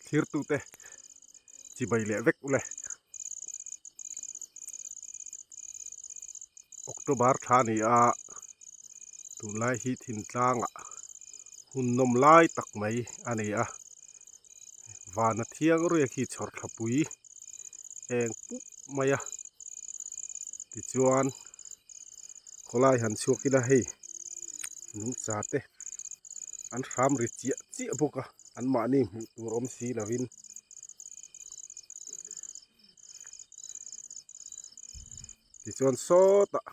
Thirtute chibai leh vek ule. October thla a ni a, tunlai hi thingtlangah hun nawm lai tak mai a ni a, vana thiang ruia khi chhawr thlapui eng pup mai a, tichuan khawlai han chhuak ila hei nungcha te an hram ri chiah chiah bawk a an mahni hmuh tur awm si lovin tichuan sawtah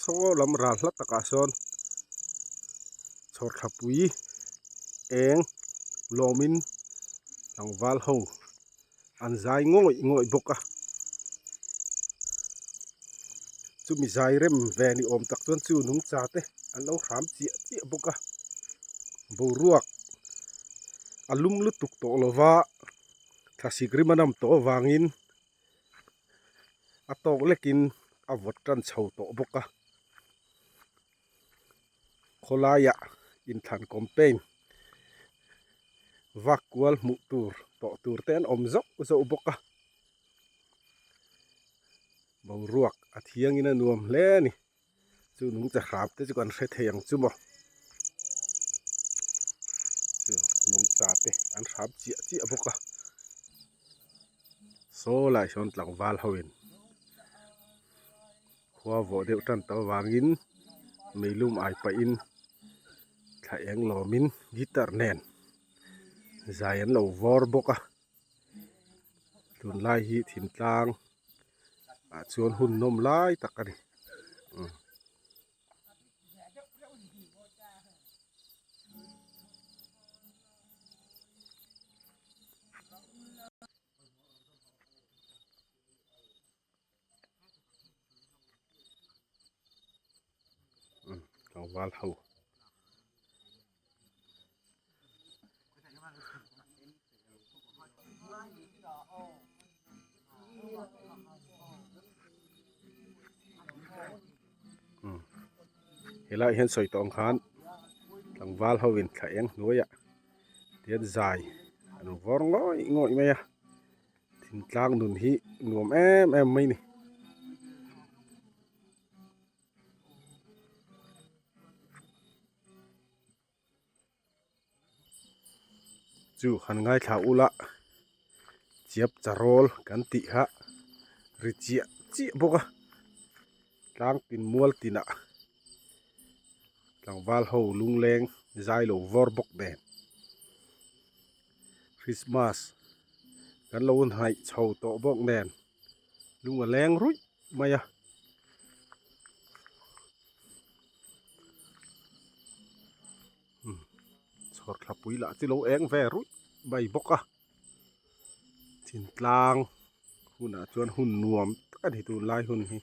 saw lam ral hla takah sawn chhawr thlapui eng lawmin tlangval ho an zai ngawih ngawih bawk a chumi zai rem ve ni awm tak chuan chu nungcha te an lo hram chiah chiah bawk a boruak a lum lutuk tawh lova thlasik rim a nam tawh avangin a tawk lekin a vawt tan chho tawh bawk a khawlaiah inthlan campaign vak kual hmuh tur tawh tur te an awm zauh zauh bawk a boruak a thiangin a nuam hle a ni chu nungcha hrap te chu kan hre thei ang chu maw chu nungcha te an hrap chiah chiah bawk a saw lai sawn tlangval ho in khua vawh deuh tan tawh avangin meilum ai pahin thla eng lawmin guitar nen zai an lo vawr bawk a tunlai hi thintlang ah chuan hun nawm lai tak a ni. Tlangval ho helaiah hian sawi tawh ang khan tlangval ho in thla eng hnuaiah tian zai an vawr ngawih ngawih mai a. Thingtlang nun hi nuam em em mai ni. Chu han ngaithla ula chiap charawl kan tih kha ri chiah chiah bawk a tlang tin mual tinah tlangval ho lungleng zai lo vawr bawk nen. Christmas kan lo hnaih chho tawh bawk nen lung a leng ruih mai a. Chhawr thlapui lah chu lo eng ve ruih mai bawk a thintlang hunah chuan hun nuam tak a ni tunlai hun hi.